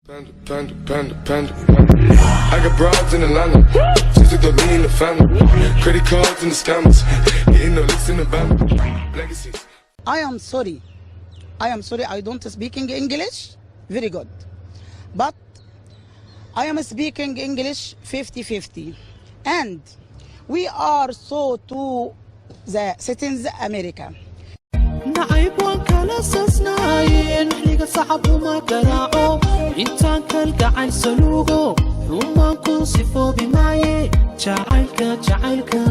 Panda, panda, panda, panda. I got broads in Atlanta. Just took the lean in the family. Credit cards and the scammers. Hitting the licks in the bando. Legacies. I am sorry. I am sorry I don't speaking English very good. But I am speaking English 50-50. And we are so to the citizens America. Nacayb waan kala sasnaayeen, xiliga sacab uma garaaco, intaan kalgacal saluugo xumaan ku sifoobi maaye. Jacaylka, jacaylka,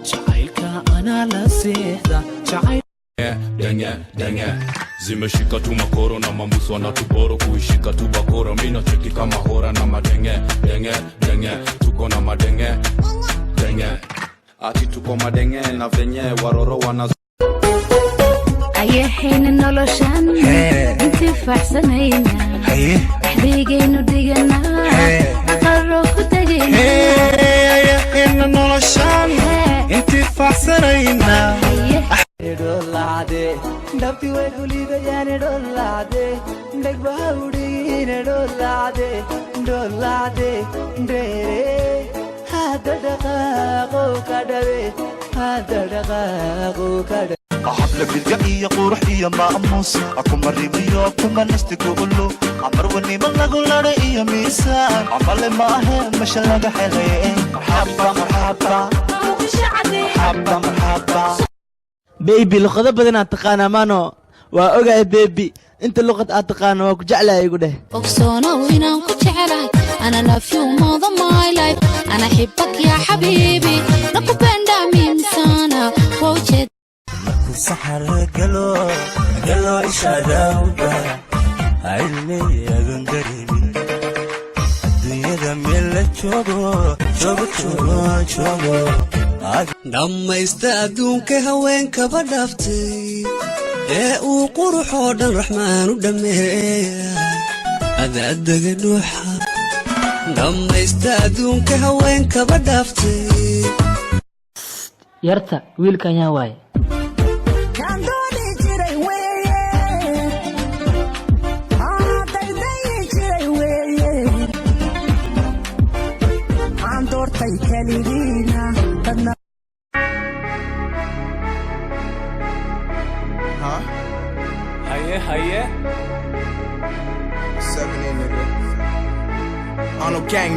jacaylka anaa la seexda jacayl. Denge denge zimeshika tu, makoro na mamuso wanatuboro kuishika tu bakora. Mi nacheki kama hora na madenge denge denge, tuko na madenge denge, ati tuko madenge na venye waroro wana Ayahayna noloshan intifaaxsanayna, axdigaynu dhiganaa, aqaro ku tegayna. Ayahayna noloshan intifaaxsanayna. Dhabti way kuliidayaan, dhoolaade dhegbaha udhigiine, dhoolaade dhoolaade dheere, hadda dhaqaaqo ka dhabe, hadda dhaqaaqo ka dhabe. Habla bilga iyo qurux iyo maamuus kuma ribiyo kuma nastigulu amarwanimo lagu ladha iyo miisaan camale maahe masha laga helay. Marxaba, marxaba, marxaba, marxaba. Baby, luqado badan aad taqaanaa maano? Waa ogahay baby, inta luqad aad taqaano waa ku jeclahay, igu dheh. Ogsoonow inaan ku jecelahay. Ana love you more than my life. Ana xibak yaa xabiibi, nakupenda mimi sana, waa ujeed. Saxar galo galo ishaadawda cilmiyadan dareemin adduunyada meel la joogo joogo joogo joogo. Dhammaysta adduunka haweenkaba dhaaftay ee uu quruxoo dhan Raxmaan u dhammeeya adaadaga dhuuxa. Dhammaysta adduunka haweenkaba dhaaftay. Yarta, wiilkan yaa waaye? Kaan dooni jiray weeye, daydayi jiray weeye, aan doortay keligiina dadna. Huh? Haye, haye. 7 nigga. On no gang.